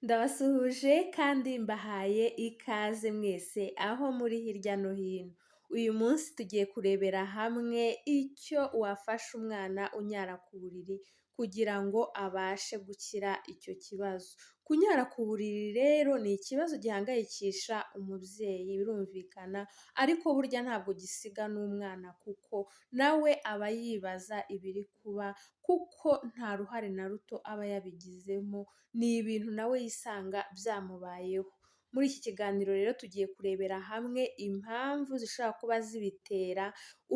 Ndabasuhuje kandi mbahaye ikaze mwese aho muri hirya no hino. Uyu munsi tugiye kurebera hamwe icyo wafasha umwana unyara ku buriri kugira ngo abashe gukira icyo kibazo. Kunyara ku buriri rero ni ikibazo gihangayikisha umubyeyi birumvikana, ariko burya ntabwo gisiga n'umwana kuko nawe aba yibaza ibiri kuba kuko nta ruhare na ruto aba yabigizemo, ni ibintu nawe yisanga byamubayeho. Muri iki kiganiro rero tugiye kurebera hamwe impamvu zishobora kuba zibitera,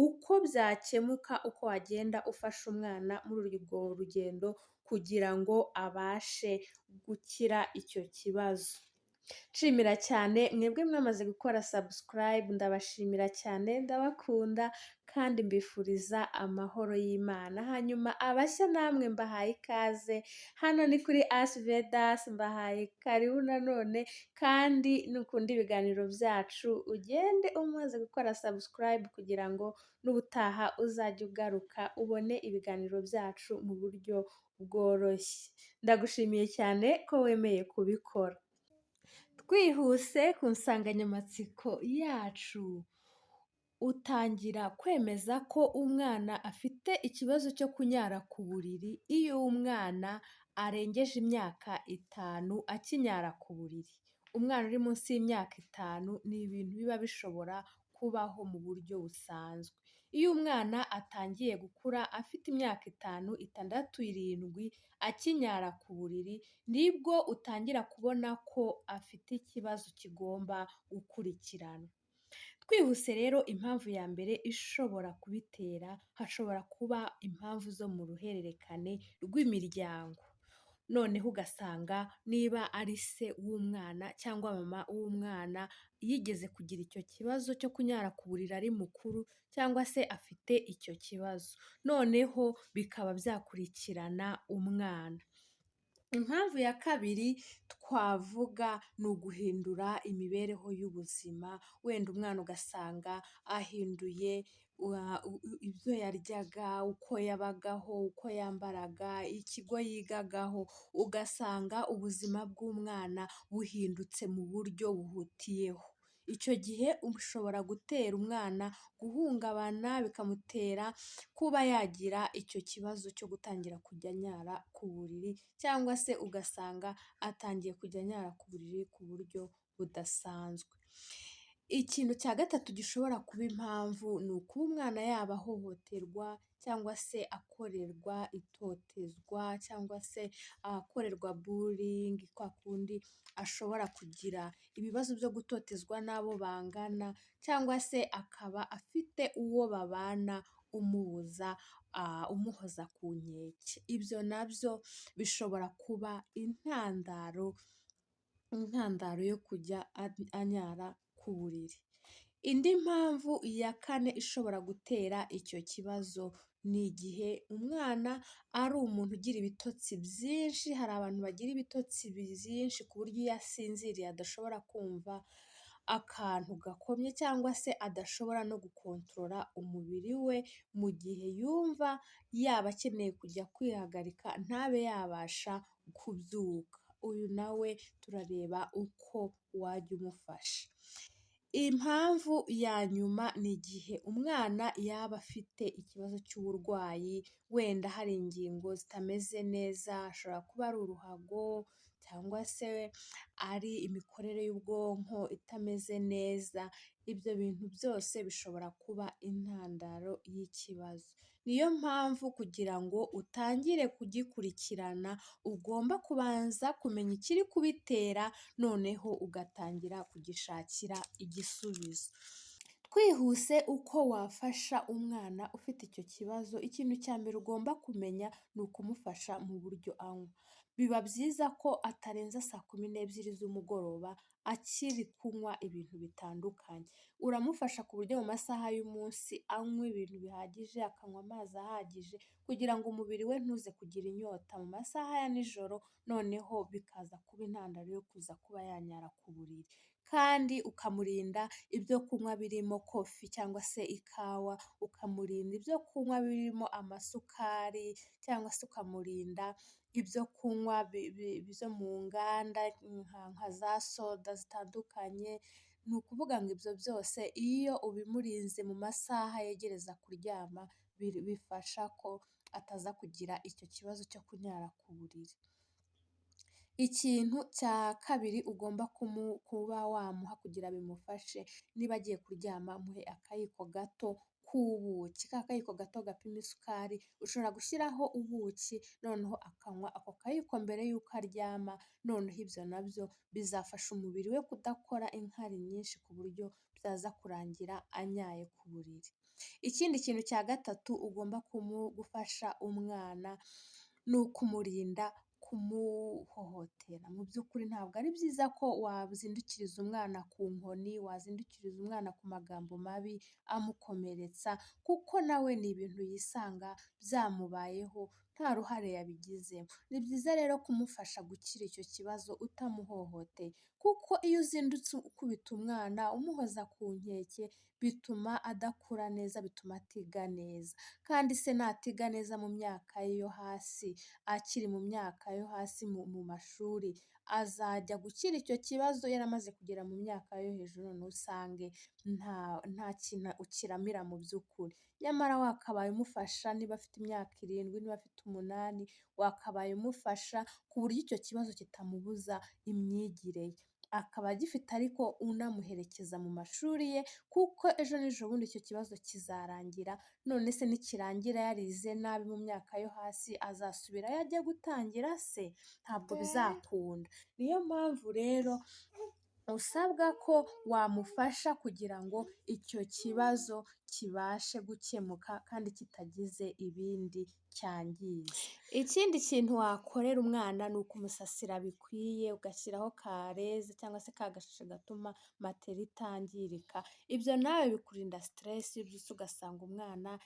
uko byakemuka, uko wagenda ufasha umwana muri urwo rugendo kugira ngo abashe gukira icyo kibazo. Nshimira cyane mwebwe mwamaze gukora subscribe, ndabashimira cyane, ndabakunda kandi mbifuriza amahoro y'Imana. Hanyuma abashya namwe mbahaye ikaze, hano ni kuri As Vedas, mbahaye karibu nanone kandi nukunda ibiganiro byacu ugende umaze gukora subscribe kugira ngo n'ubutaha uzajye ugaruka ubone ibiganiro byacu mu buryo bworoshye. Ndagushimiye cyane ko wemeye kubikora. Twihuse ku nsanganyamatsiko yacu, utangira kwemeza ko umwana afite ikibazo cyo kunyara ku buriri iyo umwana arengeje imyaka 5 akinyara ku buriri. Umwana uri munsi y'imyaka 5 ni ibintu biba bishobora kubaho mu buryo busanzwe. Iyo umwana atangiye gukura afite imyaka 5, 6, 7 akinyara ku buriri, nibwo utangira kubona ko afite ikibazo kigomba gukurikiranwa. Twihuse rero, impamvu ya mbere ishobora kubitera, hashobora kuba impamvu zo mu ruhererekane rw'imiryango. Noneho ugasanga niba ari se w'umwana cyangwa mama w'umwana yigeze kugira icyo kibazo cyo kunyara ku buriri ari mukuru cyangwa se afite icyo kibazo, noneho bikaba byakurikirana umwana. Impamvu ya kabiri twavuga ni uguhindura imibereho y'ubuzima, wenda umwana ugasanga ahinduye ibyo yaryaga, uko yabagaho, uko yambaraga, ikigo yigagaho, ugasanga ubuzima bw'umwana buhindutse mu buryo buhutiyeho. Icyo gihe ushobora gutera umwana guhungabana, bikamutera kuba yagira icyo kibazo cyo gutangira kujya anyara ku buriri cyangwa se ugasanga atangiye kujya anyara ku buriri ku buryo budasanzwe. Ikintu cya gatatu gishobora kuba impamvu ni ukuba umwana yaba ahohoterwa cyangwa se akorerwa itotezwa cyangwa se akorerwa bullying, kwa kundi ashobora kugira ibibazo byo gutotezwa n'abo bangana cyangwa se akaba afite uwo babana umubuza, umuhoza ku nkeke. Ibyo nabyo bishobora kuba intandaro yo kujya anyara ku buriri. Indi mpamvu ya kane ishobora gutera icyo kibazo ni igihe umwana ari umuntu ugira ibitotsi byinshi, hari abantu bagira ibitotsi byinshi ku buryo iyo asinziriye adashobora kumva akantu gakomye cyangwa se adashobora no gukontorora umubiri we mu gihe yumva yaba akeneye kujya kwihagarika ntabe yabasha kubyuka. Uyu nawe turareba uko wajya umufasha. Impamvu ya nyuma ni igihe umwana yaba afite ikibazo cy'uburwayi, wenda hari ingingo zitameze neza, ashobora kuba ari uruhago cyangwa se ari imikorere y'ubwonko itameze neza, ibyo bintu byose bishobora kuba intandaro y'ikibazo. Niyo mpamvu kugira ngo utangire kugikurikirana ugomba kubanza kumenya ikiri kubitera, noneho ugatangira kugishakira igisubizo. Twihuse, uko wafasha umwana ufite icyo kibazo, ikintu cya mbere ugomba kumenya ni ukumufasha mu buryo anywa. Biba byiza ko atarenza saa 12 z'umugoroba akiri kunywa ibintu bitandukanye. Uramufasha ku buryo mu masaha y'umunsi anywa ibintu bihagije, akanywa amazi ahagije kugira ngo umubiri we ntuze kugira inyota mu masaha ya nijoro, noneho bikaza kuba intandaro yo kuza kuba yanyara ku buriri. Kandi ukamurinda ibyo kunywa birimo coffee cyangwa se ikawa, ukamurinda ibyo kunywa birimo amasukari cyangwa se ukamurinda ibyo kunywa byo mu nganda nka za soda zitandukanye, ni ukuvuga ngo ibyo byose iyo ubimurinze mu masaha yegereza kuryama, bifasha ko ataza kugira icyo kibazo cyo kunyara ku buriri. Ikintu cya kabiri ugomba kuba wamuha kugira bimufashe, niba agiye kuryama muhe akayiko gato k'ubuki, ka kayiko gato gapima isukari, ushobora gushyiraho ubuki noneho akanywa ako kayiko mbere y'uko aryama, noneho ibyo nabyo bizafasha umubiri we kudakora inkari nyinshi ku buryo byaza kurangira anyaye ku buriri. Ikindi kintu cya gatatu ugomba gufasha umwana ni ukumurinda kumuhohotera. Mu by'ukuri ntabwo ari byiza ko wazindukiriza umwana ku nkoni, wazindukiriza umwana ku magambo mabi amukomeretsa, kuko nawe ni ibintu yisanga byamubayeho nta ruhare yabigizemo. Ni byiza rero kumufasha gukira icyo kibazo utamuhohoteye, kuko iyo uzindutse ukubita umwana umuhoza ku nkeke, bituma adakura neza, bituma atiga neza. Kandi se natiga neza mu myaka ye yo hasi, akiri mu myaka yo hasi mu mashuri, azajya gukira icyo kibazo yaramaze kugera mu myaka yo hejuru, noneho usange nta kintu ukiramira mu by'ukuri. Nyamara wakabaye umufasha niba afite imyaka 7, niba afite 8, wakabaye umufasha ku buryo icyo kibazo kitamubuza imyigire ye. Akaba agifite ariko unamuherekeza mu mashuri ye, kuko ejo n'ejobundi icyo kibazo kizarangira, none se nikirangira yarize nabi mu myaka yo hasi, azasubirayo ajye gutangira se? Ntabwo bizakunda. Niyo mpamvu rero usabwa ko wamufasha kugira ngo icyo kibazo kibashe gukemuka kandi kitagize ibindi cyangiza. Ikindi kintu wakorera umwana ni ukumusasira bikwiye, ugashyiraho kareze cyangwa se ka gashashi gatuma matera itangirika, ibyo nawe bikurinda stress, iyo ubyutse ugasanga umwana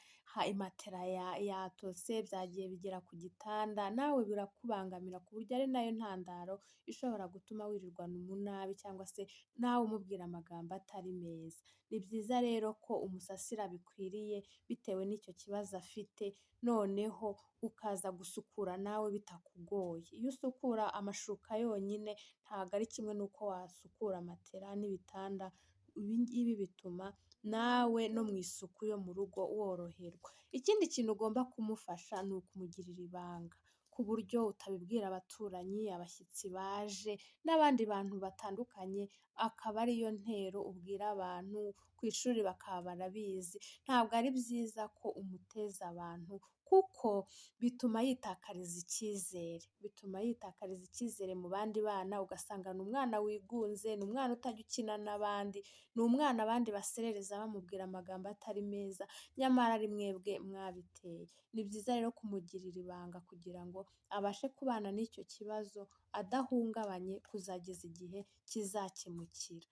matera yatose, byagiye bigera ku gitanda, nawe birakubangamira ku buryo ari nayo ntandaro ishobora gutuma wirirwana umunabi cyangwa se nawe umubwira amagambo atari meza. Ni byiza rero ko umusasira bikwiriye bitewe n'icyo kibazo afite, noneho ukaza gusukura nawe bitakugoye. Iyo usukura amashuka yonyine ntabwo ari kimwe n'uko wasukura matera n'ibitanda, ibi ngibi bituma nawe no mu isuku yo mu rugo woroherwa. Ikindi kintu ugomba kumufasha ni ukumugirira ibanga, ku buryo utabibwira abaturanyi, abashyitsi baje n'abandi bantu batandukanye, akaba ariyo ntero ubwira abantu, ku ishuri bakaba barabizi. Ntabwo ari byiza ko umuteza abantu kuko bituma yitakariza icyizere, bituma yitakariza icyizere mu bandi bana, ugasanga ni umwana wigunze, ni umwana utajya ukina n'abandi, ni umwana abandi baserereza bamubwira amagambo atari meza, nyamara ari mwebwe mwabiteye. Ni byiza rero kumugirira ibanga kugira ngo abashe kubana n'icyo kibazo adahungabanye kuzageza igihe kizakemukira.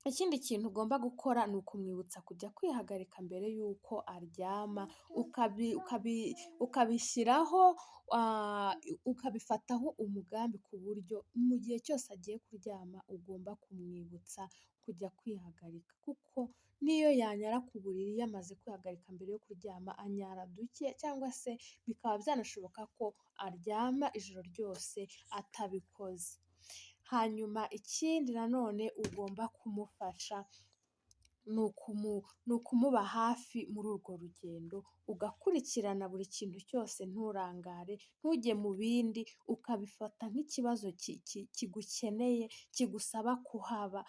Ikindi kintu ugomba gukora ni ukumwibutsa kujya kwihagarika mbere y'uko aryama, ukabishyiraho, ukabifataho umugambi ku buryo mu gihe cyose agiye kuryama ugomba kumwibutsa kujya kwihagarika, kuko n'iyo yanyara ku buriri yamaze kwihagarika mbere yo kuryama, anyara duke cyangwa se bikaba byanashoboka ko aryama ijoro ryose atabikoze. Hanyuma ikindi nanone ugomba kumufasha ni ukumuba hafi muri urwo rugendo, ugakurikirana buri kintu cyose nturangare, ntujye mu bindi, ukabifata nk'ikibazo kigukeneye, kigusaba kuhaba,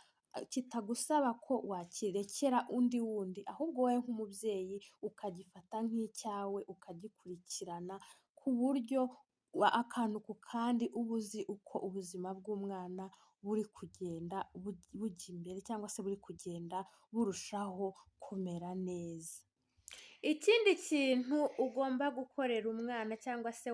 kitagusaba ko wakirekera undi wundi, ahubwo wowe nk'umubyeyi ukagifata nk'icyawe, ukagikurikirana ku buryo akantu ku kandi uba uzi uko ubuzima bw'umwana buri kugenda bujya imbere cyangwa se buri kugenda burushaho kumera neza. Ikindi kintu ugomba gukorera umwana cyangwa se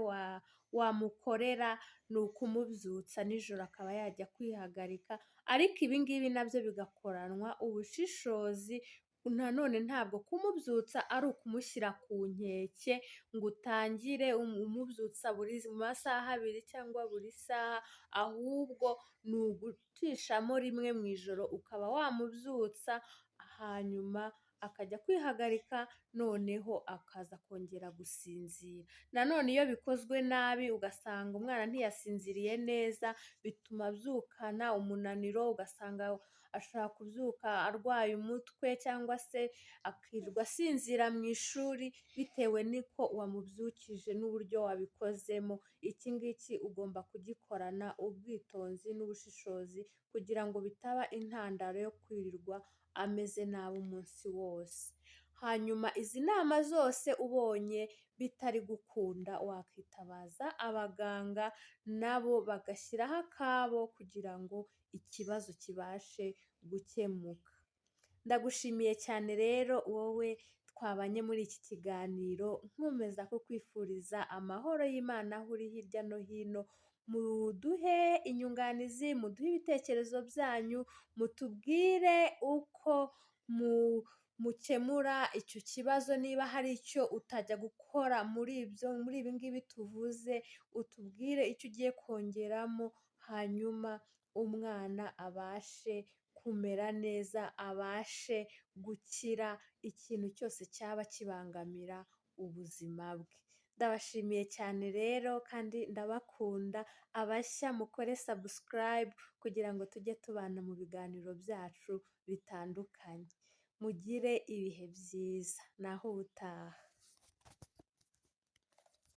wamukorera ni ukumubyutsa nijoro akaba yajya kwihagarika, ariko ibi ngibi nabyo bigakoranwa ubushishozi, nanone ntabwo kumubyutsa ari ukumushyira ku nkeke ngo utangire umubyutsa buri masaha abiri cyangwa buri saha, ahubwo ni ugucishamo rimwe mu ijoro ukaba wamubyutsa, hanyuma akajya kwihagarika, noneho akaza kongera gusinzira. Nanone iyo bikozwe nabi ugasanga umwana ntiyasinziriye neza, bituma abyukana umunaniro, ugasanga ashobora kubyuka arwaye umutwe cyangwa se akirirwa asinzira mu ishuri bitewe n'uko wamubyukije n'uburyo wabikozemo. Iki ngiki ugomba kugikorana ubwitonzi n'ubushishozi kugira ngo bitaba intandaro yo kwirirwa ameze nabi umunsi wose. Hanyuma izi nama zose ubonye bitari gukunda wakwitabaza abaganga nabo bagashyiraho akabo kugira ngo ikibazo kibashe gukemuka. Ndagushimiye cyane rero wowe twabanye muri iki kiganiro, nkomeza kukwifuriza amahoro y'Imana aho uri hirya no hino, muduhe inyunganizi, muduhe ibitekerezo byanyu, mutubwire uko mukemura icyo kibazo, niba hari icyo utajya gukora muri ibyo, muri ibi ngibi tuvuze, utubwire icyo ugiye kongeramo, hanyuma umwana abashe kumera neza, abashe gukira ikintu cyose cyaba kibangamira ubuzima bwe. Ndabashimiye cyane rero kandi ndabakunda, abashya mukore subscribe kugira ngo tujye tubana mu biganiro byacu bitandukanye. Mugire ibihe byiza, naho ubutaha.